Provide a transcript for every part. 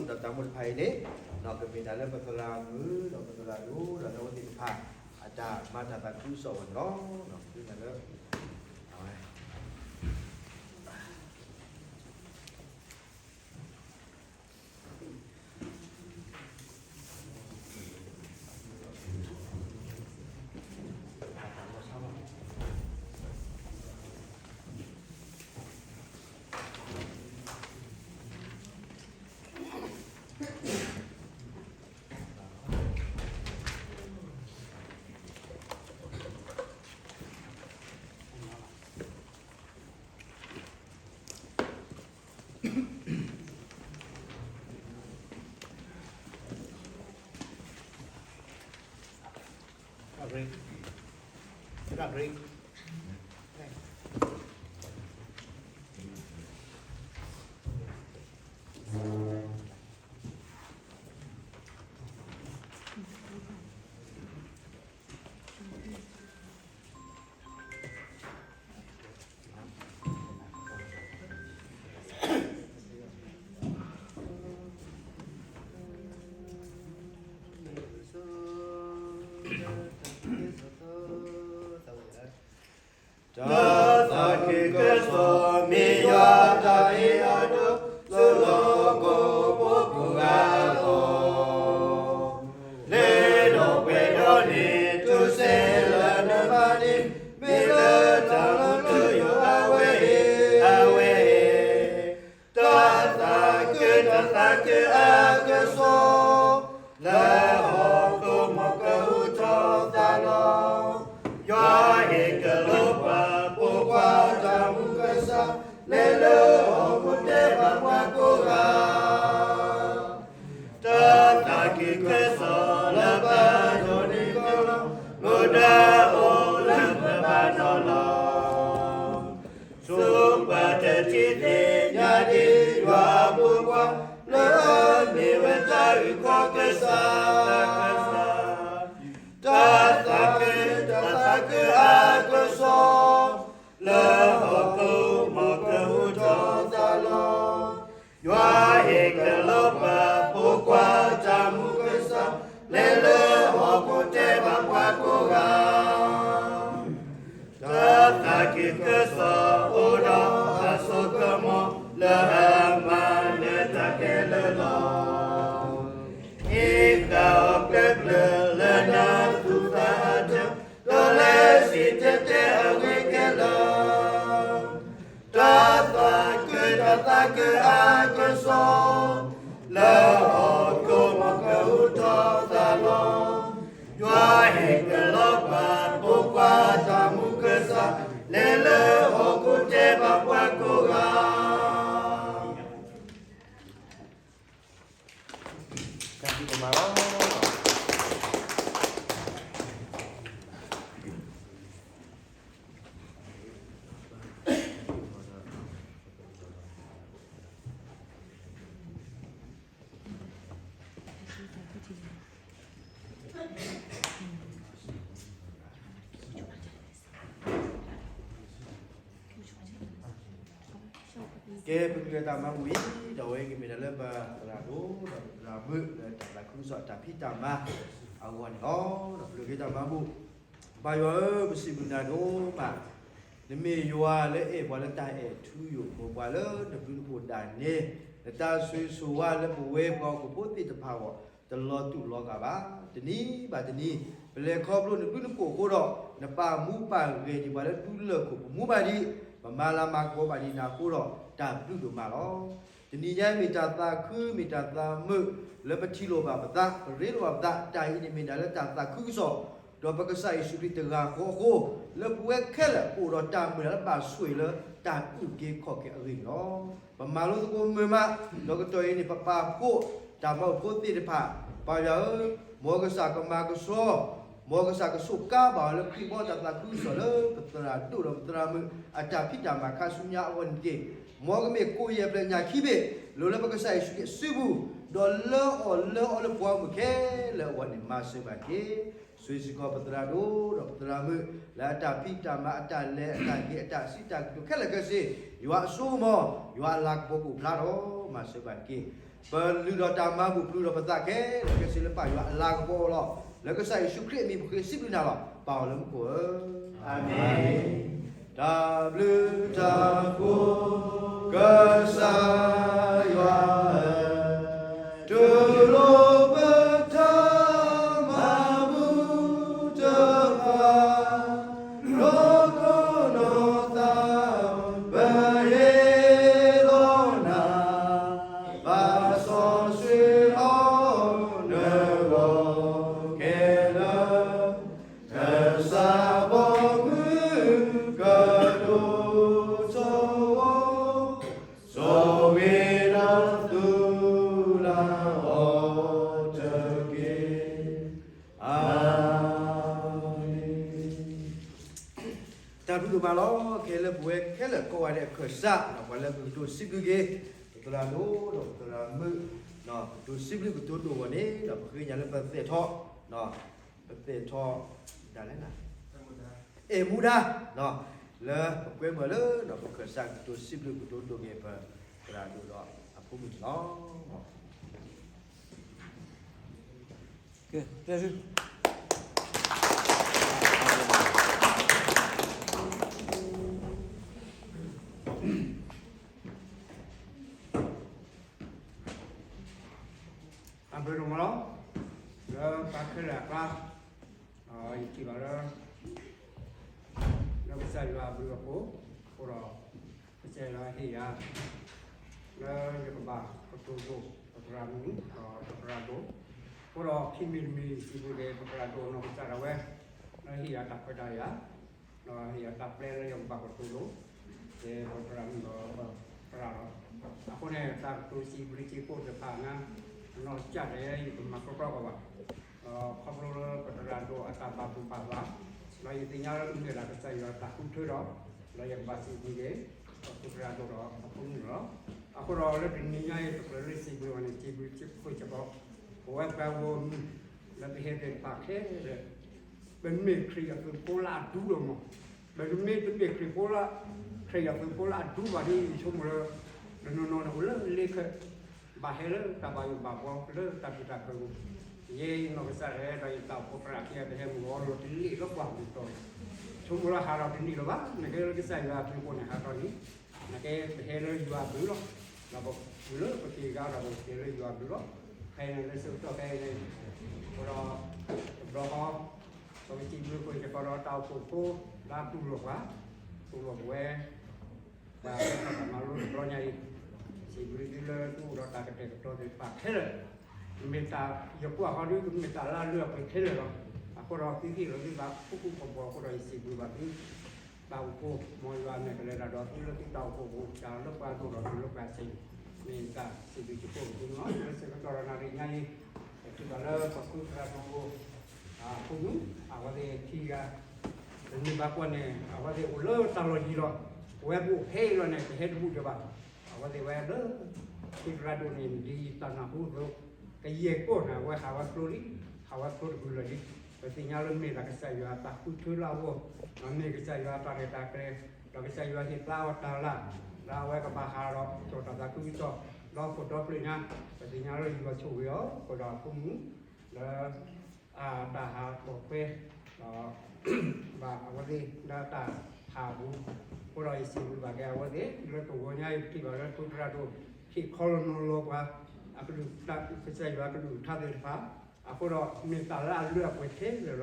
ဒီးတၢ်မူတဖၣ်အံၤန့ၣ် ကမ့ၢ်တၢ်လၢပသရၣ်မုၣ်ဒီးပသရၣ်ဒိၣ်ဒီးလၢအဝဲသ့ၣ်တဖၣ် အတၢ်မၤတၢ်သးခုကစီၣ်အဂီၢ်န့ၣ်လီၤ. ဒ်န့ၣ်လၢ အဝဲ တၢ်သးခုကစီၣ် မ့ၢ်ယွၤတၢ်အ့ၣ်အဒိၣ် လၢလီၢ်ကဝီၤဖိကိးဂၤအဂီၢ်, လၢဒီပုၢ်ဝဲၢ်ဒီးန့ၣ် ထူၣ်စုလၢနဘၣ်န့ၣ် မ့ၢ်လၢတၢ်လီၤလၢယွၤအဝဲအံၤ အဝဲအံၤ တၢ်သးခု တၢ်သးခုအကစီၣ် လၢဟီၣ်ခိၣ်မီၢ်ကဟူထီၣ်သးလီၤ. ယွၤဟ့ၣ်ကလီပှၤ ပိာ်ခွါတၢ်မူကစၢ် လဲၤလၢဟီၣ်ခိၣ်တဲဘၣ်ပှၤကိးဂၤ တၢ်သးခုကစီၣ်လၢပဒိးန့ၢ်ကလီ မူဒါအိၣ်လၢပဘၣ်နီၢ်လီၤ. ဆိပှၤတထံၣ်သ့ၣ်ညါဒ်ယွၤအဖိခွါ လၢအမ့ၢ်ဝဲတၢ်အုၣ်ကီၤကစၢ် တၢ်သးခု တၢ်သးခုအကစီၣ် လၢဟီၣ်ခိၣ်မီၢ်ကဟူထီၣ်သးလီၤ. ယွၤဟ့ၣ်ကလီပှၤ ပိာ်ခွါတၢ်မူကစၢ် လဲၤလၢဟီၣ်ခိၣ်တဲဘၣ်ပှၤကိးဂၤ တၢ်သးခုကစီၣ်အိၣ်ဒီးအစိကမီၤ လၢအမၤနၢၤတၢ်ခဲလၢာ်လီၤ. ဟ့ၣ်ဃာ်အီၤကျၢၤကျၢၤလၢနသူၣ်သးအတၢၢ် ဒီးလၢစံၣ်တဲၤတဲအဂ့ၤခဲလၢာ် တၢ်သးခု တၢ်သးခုအကစီၣ် လၢဟီၣ်ခိၣ်မီၢ်ကဟူထီၣ်သးလီၤ. ယွၤဟ့ၣ်ကလီပှၤ ပိာ်ခွါတၢ်မူကစၢ် လဲၤလၢဟီၣ်ခိၣ်တဲဘၣ်ပှၤကိးဂၤ တၢ်ဖံးတၢ်မၤလီၤ. ကဲ ပကလုၢ်တၢ်မၤဘူၣ်အံၤ ဒီးအဝဲကမ့ၢ်တၢ်လၢပသရၣ်ဒိၣ် ဒီးပသရၣ်မုၣ် လၢတၢ်သးခုကစီၣ်တၢ်ဖံးတၢ်မၤအဂီၢ်န့ၣ်လီၤ. ဒီးပကလုၢ်တၢ်မၤဘူၣ် ပၢ်ယွၤဧၢ, ပစံးဘျုးနၤဒိၣ်မး, နမ့ၢ်ယွၤလၢအဲၣ်ပှၤလၢတၢ်အဲၣ်ထူယိာ် မိၢ်ပှၢ်လၢနဘျုးနဖှိၣ်ဒၣ်နဲ, နတၢ်ဆိၣ်ဂ့ၤဆိၣ်ဝါလၢပဝဲပှၤဟီၣ်ခိၣ်ဖိသ့ၣ်တဖၣ်အဂီၢ် တလီၤတူာ်လီၤကာ်ဘၣ်. တနံၤဘၣ်တနံၤ ပလဲၤခီဖျိနဘျုးနဖှိၣ်အဃိဒီး နပာ်မူပာ်ဂဲၤဒံးပှၤလၢဒူလၢၢ်ခိၣ် ပမူဘၣ်ဒံး, ပမၤလၤမၤကပီၤဘၣ်ဒံးနၤအဃိဒီး တၢ်ဘျုးဒိၣ်မးလီၤ. တနံၤညါအံၤမ့ၢ်တၢ်သးခု မ့ၢ်တၢ်သးမုာ် လၢပထံၣ်လိာ်ဘၣ်ပသး ပရ့လိာ်ဘၣ်ပသး, တၢ်အံၤန့ၣ်မ့ၢ်ဒၣ်လၢတၢ်သးခုကစီၣ်, ဒီးပကစၢ်ယ့ၣ်ၡူးခရံာ်တဂၤဃီအဃိ, လၢပဝဲခဲလၢာ်ပအိၣ်ဒီးတၢ်မုာ်လၢဘၣ်ဆိၣ်ဂ့ၤလၢတၢ်အုၣ်က့ၤခီၣ်က့ၤအဂ့ၢ်န့ၣ်လီၤ. ပမၤလိသကိးမုာ်မး, ဒီးကတီၢ်အံၤန့ၣ် ပပာ်ဖှိၣ်တၢ်မၤအိၣ်ဖိသ့ၣ်တဖၣ်, ပၢ်ယွၤဧၢ, မ်ကစၢ်ကမၤကဆှီ မ်ကစၢ်ကဆိးကါဘၣ်အီၤလၢခရံာ်ဘီတၢ်သးခုကစီၣ်လၢ ပသရၣ်ဒိၣ်ဒီးပသရၣ်မုၣ်အတၢ်ဖံးတၢ်မၤခါဆူညါအဂီၢ်န့ၣ်တက့ၢ်. မ်ကမ့ၢ်ကိးယဲၢ်ဖျၢၣ်ညၣ်ခံဘ့ၣ် လိၤလၢပကစၢ်ယ့ၣ်ၡူးခရံာ်အစုပူၤ, ဒီးလၢအီၣ်လၢအီလၢပှၤဂီၢ်မုၢ်ခဲလၢာ်အဂီၢ်န့ၣ် မၤစၢၤဘၣ်တက့ၢ်. ဆိၣ်ဂ့ၤစ့ၢ်ကီးပသရၣ်ဒိၣ်ဒီးပသရၣ်မုၣ် လၢအတၢ်ဖံးတၢ်မၤအတၢ်လဲၤအတၢ်က့ၤအတၢ်စံးတၢ်ကတိၤခဲလၢာ်ခဲဆ့, ယွၤအစိကမီၤ, ယွၤအလၤကပီၤကအိၣ်ဖျါဒီး မၤစၢၤဘၣ်တက့ၢ်. ပလုၢ်ဒီးတၢ်မၤဘူၣ် ပလုၢ်ဒီးပသးခဲလၢာ် ကစၢ်လၢပၢ်ယွၤအလၤကပီၤလီၤ. လၢကစၢ်ယ့ၣ်ၡူးခရံာ်အမံၤ ပဃ့စံးဘျုးနၤလီၤ. ပၢ်အိၣ်လၢမူခိၣ်ဧၢ, အၤမ့ၣ်. တၢ်ဘျုးတၢ်ဖှိၣ် ကစၢ်ယွၤဧၢ, တူၢ်လိာ်ပတၢ်မၤဘူၣ်တဖၣ် ဒီးကိးနီၢ်သး ပဟ့ၣ်လီၤနၤ ဘၣ်စီဆှံအီၤ နဂီၢ်ခဲလၢာ်, ကစၢ်ပှၤမုၣ်ကတိၤထီၣ် ဆိၣ်ဂ့ၤနၤသူလၢအီၤတက့ၢ်. အၤမ့ၣ်. တၢ်ဘျုးဒိၣ်မးလီၤ. ခဲလၢာ်ပဝဲခဲလၢာ်ကိးဂၤဒဲးအခၢၣ်စး ဒီးပှၤလၢပကတိၤစံးဘျုးက့ၤ ပသရၣ်ဒိၣ်ဒီးပသရၣ်မုၣ် ကတိၤစံးဘျုးကတိၤဒိၣ်အဂီၢ်န့ၣ် ဒီးပဃ့ကညးလၢပသဲးထီၣ် ပသဲးထီၣ် ဒ်လဲၣ် အဲၣ်မူဒါ လၢပကွဲမုာ်လၢ ဒီးပခၢၣ်စးကတိၤစံးဘျုးကတိၤဒိၣ်က့ၤပသရၣ်ဒိၣ်ဒီးအဖိမုၣ်န့ၣ်လီၤ. အဘျုးဒိၣ်မးလီၤ. လၢပှၤခဲလၢာ်အကျါ ယထံၣ်ဘၣ်လၢ လၢကစၢ်ယွၤအဘျုးအဖှိၣ် အဃိဒီး ကစၢ်ယွၤဟ့ၣ်ယၤ လၢယကဘၣ်ကတိၤဒိၣ် ပသရၣ်မုၣ် ဒီးပသရၣ်ဒိၣ်, အဃိဒီးခံမံၤတမံၤ စံးဘျုးက့ၤပသရၣ်ဒိၣ်နီၢ်ကစၢ်ဒၣ်ဝဲ လၢဟ့ၣ်ယၤတၢ်ခွဲးတၢ်ယာ် ဒီးဟ့ၣ်ယၤတၢ်ပျဲလၢယကဘၣ်ကတိၤဒိၣ် ကဲပသရၣ်မုၣ်ဒီးပသရၣ်လီၤ. အဃိန့ၣ် တၢ်ကတိၤစံးဘျုးစံးဖှိၣ်တဖၣ်န့ၣ် နီၢ်ကစၢ်ဒၣ်ယဲ ယတမၤကီကီဘၣ်. ဒီးခီဖျိလၢပသရၣ်ဒိၣ်အတၢ်ဘၣ်ဘူၣ်ဘၣ်ဘါ ဒီးယသ့ၣ်ညါလၢမ့ၢ်ဒၣ်ကစၢ်ယွၤအတၢ်ဃုထၢဒီး ဒီးယကဘၣ်စံးဘျုးက့ၤ ပသရၣ်ဒိၣ်ဒီးအဖိမုၣ်လီၤ. အဃိဒီးလၢတနံၤညါအံၤ ပကြၢးလၢစံးဘျုးအီၤန့ၣ် စံးဘျုးစံးဖှိၣ်စ့ၢ်ကီး ပဝဲပှၤဂီၢ်မုၢ် လၢပဟဲသ့ၣ်တဖၣ်ခဲလၢာ် ပမ့ၢ်ခရံာ်အသုးဖိလၢအဒူလီၤမး, ပမ့ၢ်တမ့ၢ်ခရံာ်ဖိလၢ ခရံာ်အသုးဖိလၢအဒူဘၣ်ဒီး ယဆိကမိၣ်လၢ တနီၤနီၤန့ၣ် အိၣ်လၢလ့ခဲ ဘၣ်ဟဲလၢတၢ်ဘၣ်ယိၣ်ဘၣ်ဘှီလၢတၢ်ပျံၤတၢ်ဖုးပူၤ, ယဲနီၢ်ကစၢ်ဒၣ်ဒီးယတၢ်အိၣ်ဖှိၣ်သရၣ်ခံဂၤ ပဟဲမုၢ်ဂီၤလီၤတလ့ၣ်လၢပှၢ်ပူၤတီၤ, ဆိကမိၣ်လၢဟးထီၣ်တနံၣ်လၢၤဘၣ်, နကဲလၢကစၢ်ယွၤအဘျုးအဃိန့ၣ် ဟးထီၣ်န့ၣ်, နကဲပဟဲလၢယွၤအဘျုးလီၤ, ဒီးပလၢပက့ၤဂၤဒီးပက့ၤလၢယွၤအဘျုးလီၤ, ဖဲန့ၣ်လၢဆၢကတီၢ်ဖဲအံၤန့ၣ်, အဃိဒီး တဘျီဃီ ပကစံးဘျုးကွံာ်စ့ၢ်ကီးဒီးတၢ်အိၣ်ဖှိၣ်ဖိ လၢအတူၢ်လိာ်ပှၤ, တူၢ်လိာ်ပဝဲ ပှၤတၢ်မၤလိတဘျီညါအံၤ, စံးဘျုးသုလၢသုအိၣ်ဒီးတၢ်ကတဲာ်ကတီၤသ့ၣ်တဖၣ်ခဲလၢာ်, မ့ၢ်တၢ်ယကွၢ်ဃီဒု ကမ့ၢ်တၢ်လၢအလၢအပှဲၤခဲလၢာ်လီၤ. အဃိဒီးသုဟ့ၣ်လီၤသုသးခူခူကဘီအဃိဒီး ယစံးဘျုးဘၣ်သု, တၢ်အိၣ်ဖှိၣ် မ်ယွၤမဲာ်ကလဲၤတၢ်ဒီးသုလၢသုတၢ်အိၣ်ဖှိၣ်ပူၤ တၢ်လၢပှၤဒိၣ်ဒီးသုလၢပှၤစ့ၢ်, မ့ၢ်တၢ်စံးဘျုးစံးဖှိၣ်သုလီၤ. လၢဆၢကတီၢ်ဒီးနၣ်ရံၣ်ညါအံၤ, ပထံၣ်ဘၣ်လၢပှၤဃုသရၣ်ဒိၣ် အဖိမုၣ် အဝဲသ့ၣ်ခံဂၤ, ပမ့ၢ်ဘၣ်ကွၢ်န့ၣ် အဝဲသ့ၣ်အိၣ်လၢတၢ်လီၢ်ယံၤလီၤ. ပဝဲပအိၣ်ဖဲအံၤလီၤန့ၣ် ပဟဲတဘူၣ်ဒံးဘၣ်. အဝဲသ့ၣ်ဝဲလၢ ဃုသရၣ်ဒိၣ်န့ၣ် ဒ်တၢ်နၢ်ဟူအသိး, ကယဲၢ်ကီၢ်န့ၣ် အဝဲဟးဝဲကျိလံ, ဟးဝဲကျိတကလုာ်လီၤလံ. ပသ့ၣ်ညါလၢမ့ၢ်ဒၣ်ကစၢ်ယွၤအတၢ်ဃုထၢလၢအဂီၢ်, ဒီးမ့ၢ်ကစၢ်ယွၤအတၢ်ရဲၣ်တၢ်ကျဲၤ, ဒီးကစၢ်ယွၤဟ့ၣ်သါအီၤတၢ်လၢ်, ဒီးအဝဲကဘၣ်ဟးဒီး ကၠီၣ်တၢ်သးခုကစီၣ်, ဒီးခိၣ်ဒီဖျၢၣ်ညါ, ပသ့ၣ်ညါလၢယွၤဆိၣ်ဂ့ၤအီၤ ဃိဒီးအဖိမုၣ် လၢ အတၢ်ဟးပိာ်ခွဲ ဒီး ဘၣ်အဝဲသ့ၣ်လၢတၢ်ဟးပူၤ, အဃိဒီးယစံးဘျုးဘၣ်က့ၤအဝဲသ့ၣ် လၢတဂီၤညါအံၤ ပထံၣ်ဘၣ်လၢထူသရၣ်ဒိၣ် ဟ့ၣ်ခီလီၤနီၤလီၤပှၤ အကလုၢ် ကစၢ်ယွၤအကလုၢ်ကထါသ့ၣ်တဖၣ်, အဃိဒီးမ့ၢ်တၢ်လၢအလၢအပှဲၤခဲလၢာ်လီၤ.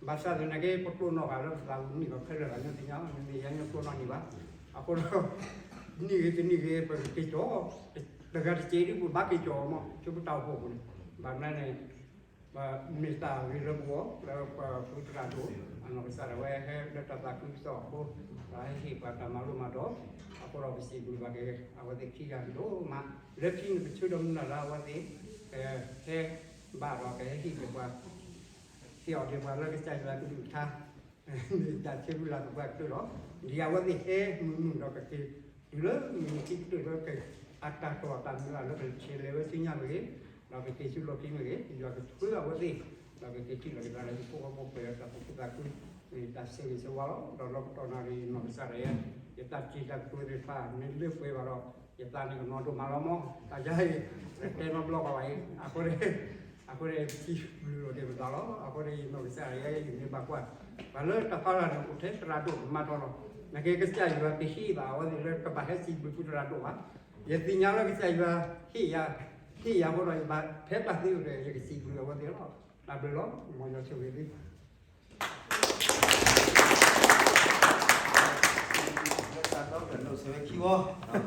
ဘၣ်ဆၣ်သနာ်က့ ပတိၢ်နီၣ်ဃာ်လၢပသးပူၤနံၣ်ဒီးခဲလၢာ်လီၤ ယသ့ၣ်ညါ မ့မ့ၢ်ယၤညိၣ်တိၢ်နီၣ်န့ၢ်ဘၣ်. အဃိဒီး နံၣ်ဂ့ၤတနံၣ်ဂ့ၤ ပကက့ၤကၠီၣ် တဂၤတက့ၢ်ဒ်ပဘၣ်က့ၤကၠီၣ်အီၤမး ဆူပတၢ်အိၣ်ဖှိၣ်ပူၤန့ၣ်, ဘၣ်မနုၤန့ၣ် ပမ့ၢ်တၢ်ဂ့ၤလၢပဂီၢ် လၢပဃုသရၣ်ဒိၣ် အနီၢ်ကစၢ်ဒၣ်ဝဲဟဲလၢတၢ်သးခုကစီၣ်အဃိ ဒီးဟဲဟ့ၣ်ပှၤတၢ်မၤလိမၤဒိး, အဃိဒီးပစံးဘျုးဘၣ်က့ၤ အဝဲသ့ၣ်ခံဂၤဒိၣ်မး, လၢခံန့ၣ်ပဆၢဒီးမုၢ်လၢ်လၢအဝဲသ့ၣ် ကဟဲဘၣ်ဒီးကဟဲဟ့ၣ်က့ၤပှၤ ဟ့ၣ်အီၤက့ၤပှၤလၢကစၢ်ယွၤကလုၢ်ကထါ မ့ၢ်တၢ်ဆၢမုၢ်လၢ်သပှၢ်ကတၢၢ်လီၤ. ဒ်အဝဲသ့ၣ်ဟဲမုာ်မုာ်ဒီးကက့ၤ တုၤလၢမုၢ်နံၤခံကတၢၢ်လၢက အတၢ်တီၢ်အတၢ်မုၢ်လၢ်လၢကဆဲးလဲၤဝဲဆူညါမ့ၢ်ဂ့ၤ, ဒီးကက့ၤဆူလီၢ်ခံမ့ၢ်ဂ့ၤ, ယွၤကဆှၢအဝဲသ့ၣ် ဒီးကက့ၤထံၣ်လီၤက့ၤသးလၢဟံၣ်ဖိဃီဖိပှဲၤဒီးတၢ်သူၣ်ခုသးခု မ့ၢ်တၢ်ဆၢဂ့ၤဆၢဝါလီၤ. ဒီးလီၢ်ကတီၢ်နၣ်ရံၣ်နီၢ်ကစၢ်ဒၣ်ယဲ ယတၢ်စံးတၢ်ကတိၤသ့ၣ်တဖၣ် မ့ၢ်လၢပှဲၤဘၣ်ဒီး ယသးန့ၣ်ကနီၤဒိၣ်မးလီၤမး, တၢ်ယါအံၤ တဲနီတဘျီဃီဘၣ်အံၤ, အဃိန့ၣ် အဃိန့ၣ် စံးဘျုးလီၤဒံးပသးလီၤ. အဃိန့ၣ် ယနီၢ်ကစၢ်ယဲ ယမ့ၢ်ဘၣ်ကွၢ် ပှၤလၢတၢ်ဖးလၢ်န့ၣ် အိၣ်ထဲသရၣ်ဒိၣ်ကမၤထီၣ်လီၤ. နာ်က့ကစၢ်ယွၤတဟ့ၣ်ဘၣ်အဝဲသ့ၣ်လၢကဘၣ်ဟဲစံးဘျုးဖုသရၣ်ဒိၣ်ဘၣ်. ယသ့ၣ်ညါလၢကစၢ်ယွၤဟ့ၣ်ယၤ, ဟ့ၣ်ယၤအဃိဒီး ယဘၣ်ဖဲပၢ်သ့အိၣ်ဒီး ယကစံးဘျုးအဝဲသ့ၣ်လီၤ. တၢ်ဘျုးလီၤ. မ်ယွၤဆိၣ်ဂ့ၤသု လၢတၢ်တီကလိာ်စၢၤဝဲခံဝီ,